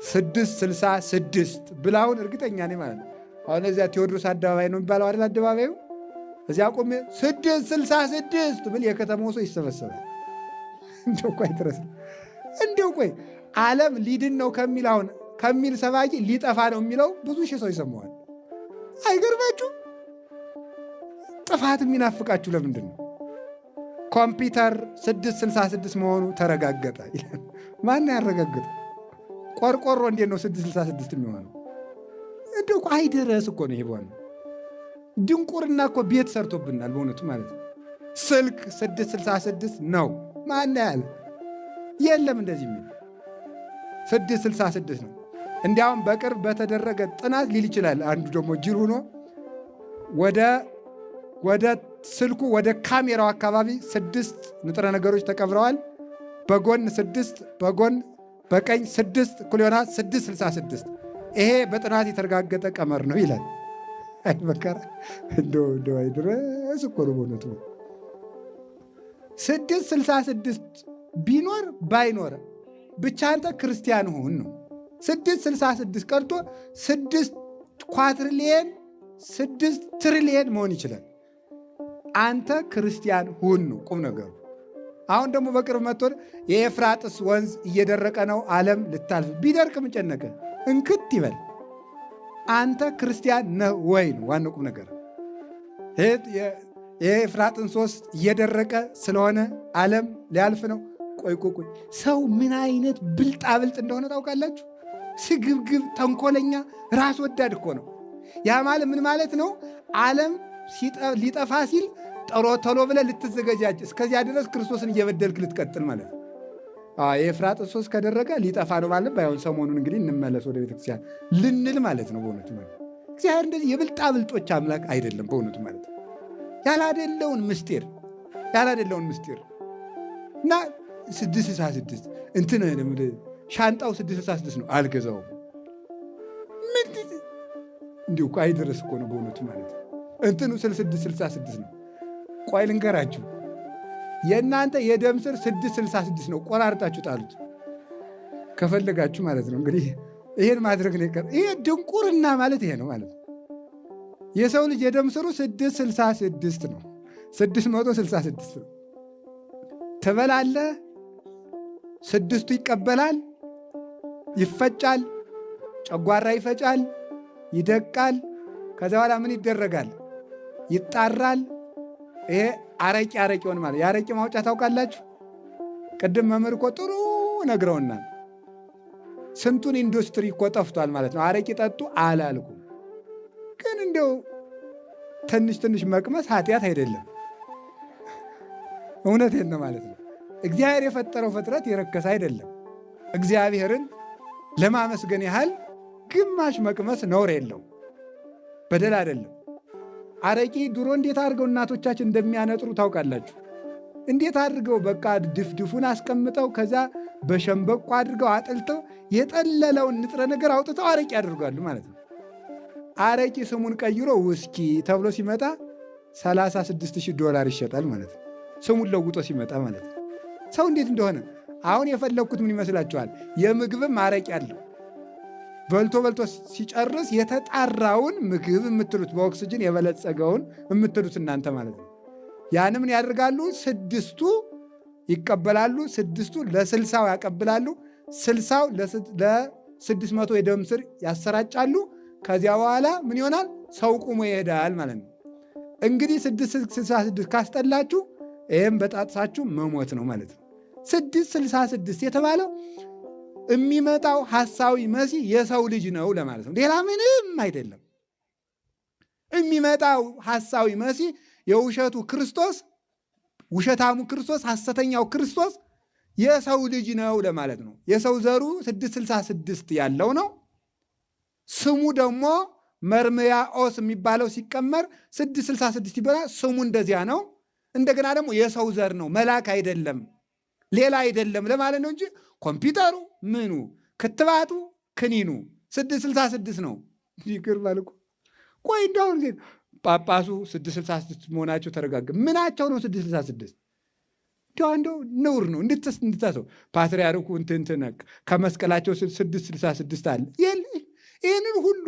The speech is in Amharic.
666 ብላውን እርግጠኛ ነኝ ማለት ነው። አሁን እዚያ ቴዎድሮስ አደባባይ ነው የሚባለው አይደል? አደባባዩ እዚያ ቆሜ 666 ብል የከተማው ሰው ይሰበሰባል። እንደው እኮ አይደረስም። እንደው ቆይ ዓለም ሊድን ነው ከሚል አሁን ከሚል ሰባኪ ሊጠፋ ነው የሚለው ብዙ ሺህ ሰው ይሰማዋል። አይገርማችሁ? ጥፋት የሚናፍቃችሁ ለምንድን ነው? ኮምፒውተር 666 መሆኑ ተረጋገጠ ይላል። ማን ያረጋግጠ? ቆርቆሮ እንዴት ነው 666 የሚሆነው? እንደው እኮ አይደረስ እኮ ነው። ይሄ በሆነ ድንቁርና እኮ ቤት ሰርቶብናል በእውነቱ ማለት ነው። ስልክ 666 ነው። ማን ያለ? የለም እንደዚህ የሚል 666 ነው። እንዲያውም በቅርብ በተደረገ ጥናት ሊል ይችላል አንዱ ደግሞ ጅል ሆኖ ወደ ስልኩ ወደ ካሜራው አካባቢ 6 ንጥረ ነገሮች ተቀብረዋል። በጎን 6፣ በጎን በቀኝ 6 እኩል ይሆናል 666። ይሄ በጥናት የተረጋገጠ ቀመር ነው ይላል። አይ መከራ! እንደው እንደው አይድረስ እኮ ነው በእውነቱ። 666 ቢኖር ባይኖር ብቻ አንተ ክርስቲያን ሁን ነው። 666 ቀርቶ 6 quadrillion፣ 6 ትሪሊየን መሆን ይችላል። አንተ ክርስቲያን ሁን ነው ቁም ነገሩ። አሁን ደግሞ በቅርብ መጥቶ የኤፍራጥስ ወንዝ እየደረቀ ነው፣ ዓለም ልታልፍ። ቢደርቅ ምን ጨነቀ? እንክት ይበል። አንተ ክርስቲያን ነህ ወይ ነው ዋናው ቁም ነገር። የኤፍራጥስ ወንዝ እየደረቀ ስለሆነ ዓለም ሊያልፍ ነው። ቆይ ቆይ ቆይ፣ ሰው ምን አይነት ብልጣብልጥ እንደሆነ ታውቃላችሁ? ስግብግብ፣ ተንኮለኛ፣ ራስ ወዳድ እኮ ነው። ያ ማለት ምን ማለት ነው? ዓለም ሊጠፋ ሲል ቶሎ ቶሎ ብለህ ልትዘገጃጅ፣ እስከዚያ ድረስ ክርስቶስን እየበደልክ ልትቀጥል ማለት ነው። የኤፍራጥስ ወንዝ ከደረቀ ሊጠፋ ነው ማለት ባይሆን ሰሞኑን እንግዲህ እንመለስ ወደ ቤተክርስቲያን ልንል ማለት ነው። በእውነቱ ማለት እግዚአብሔር እንደዚህ የብልጣብልጦች አምላክ አይደለም። በእውነቱ ማለት ያላደለውን ምስጢር ያላደለውን ምስጢር እና 666 እንትን ሻንጣው 666 ነው፣ አልገዛውም። ምን እንዲሁ እኮ አይደረስ እኮ ነው በእውነቱ ማለት ነው። እንትኑ 666 ነው። ቆይ ልንገራችሁ፣ የእናንተ የደም ስር 666 ነው። ቆራርጣችሁ ጣሉት ከፈለጋችሁ ማለት ነው። እንግዲህ ይሄን ማድረግ ነው የቀረ። ይሄ ድንቁርና ማለት ይሄ ነው ማለት ነው። የሰው ልጅ የደም ስሩ 666 ነው። 666 ነው። ትበላለህ፣ ስድስቱ ይቀበላል፣ ይፈጫል፣ ጨጓራ ይፈጫል፣ ይደቃል። ከዛ በኋላ ምን ይደረጋል? ይጣራል። ይሄ አረቂ አረቂውን ማለት የአረቂ ማውጫ ታውቃላችሁ? ቅድም መምህር እኮ ጥሩ ነግረውናል። ስንቱን ኢንዱስትሪ እኮ ጠፍቷል ማለት ነው። አረቂ ጠጡ አላልኩም፣ ግን እንደው ትንሽ ትንሽ መቅመስ ኃጢአት አይደለም። እውነቴን ነው ማለት ነው። እግዚአብሔር የፈጠረው ፍጥረት የረከሰ አይደለም። እግዚአብሔርን ለማመስገን ያህል ግማሽ መቅመስ ነውር የለው፣ በደል አይደለም። አረቂ ድሮ እንዴት አድርገው እናቶቻችን እንደሚያነጥሩ ታውቃላችሁ? እንዴት አድርገው በቃ ድፍድፉን አስቀምጠው ከዛ በሸንበቆ አድርገው አጥልተው የጠለለውን ንጥረ ነገር አውጥተው አረቂ ያደርጋሉ ማለት ነው። አረቂ ስሙን ቀይሮ ውስኪ ተብሎ ሲመጣ 36,000 ዶላር ይሸጣል ማለት ነው። ስሙን ለውጦ ሲመጣ ማለት ነው። ሰው እንዴት እንደሆነ አሁን የፈለግኩት ምን ይመስላችኋል? የምግብም አረቂ አለው። በልቶ በልቶ ሲጨርስ የተጣራውን ምግብ የምትሉት በኦክስጅን የበለጸገውን የምትሉት እናንተ ማለት ነው። ያን ምን ያደርጋሉ? ስድስቱ ይቀበላሉ። ስድስቱ ለ60ው ያቀብላሉ። 60ው ለ600 የደም ስር ያሰራጫሉ። ከዚያ በኋላ ምን ይሆናል? ሰው ቁሞ ይሄዳል ማለት ነው። እንግዲህ 666 ካስጠላችሁ ይህም በጣጥሳችሁ መሞት ነው ማለት ነው። 666 የተባለው የሚመጣው ሐሳዊ መሲህ የሰው ልጅ ነው ለማለት ነው። ሌላ ምንም አይደለም። የሚመጣው ሐሳዊ መሲህ የውሸቱ ክርስቶስ፣ ውሸታሙ ክርስቶስ፣ ሐሰተኛው ክርስቶስ የሰው ልጅ ነው ለማለት ነው። የሰው ዘሩ 666 ያለው ነው። ስሙ ደግሞ መርምያኦስ የሚባለው ሲቀመር 666 ይባላል። ስሙ እንደዚያ ነው። እንደገና ደግሞ የሰው ዘር ነው፣ መልአክ አይደለም፣ ሌላ አይደለም ለማለት ነው እንጂ ኮምፒውተሩ ምኑ ክትባቱ ክኒኑ 666 ነው። ይገርማል እኮ። ቆይ እንደሁን ጳጳሱ 666 መሆናቸው ተረጋገ። ምናቸው ነው 666? እንደው ነውር ነው እንድታሰው ፓትርያርኩ እንትን ከመስቀላቸው 666 አለ ይህንን ሁሉ።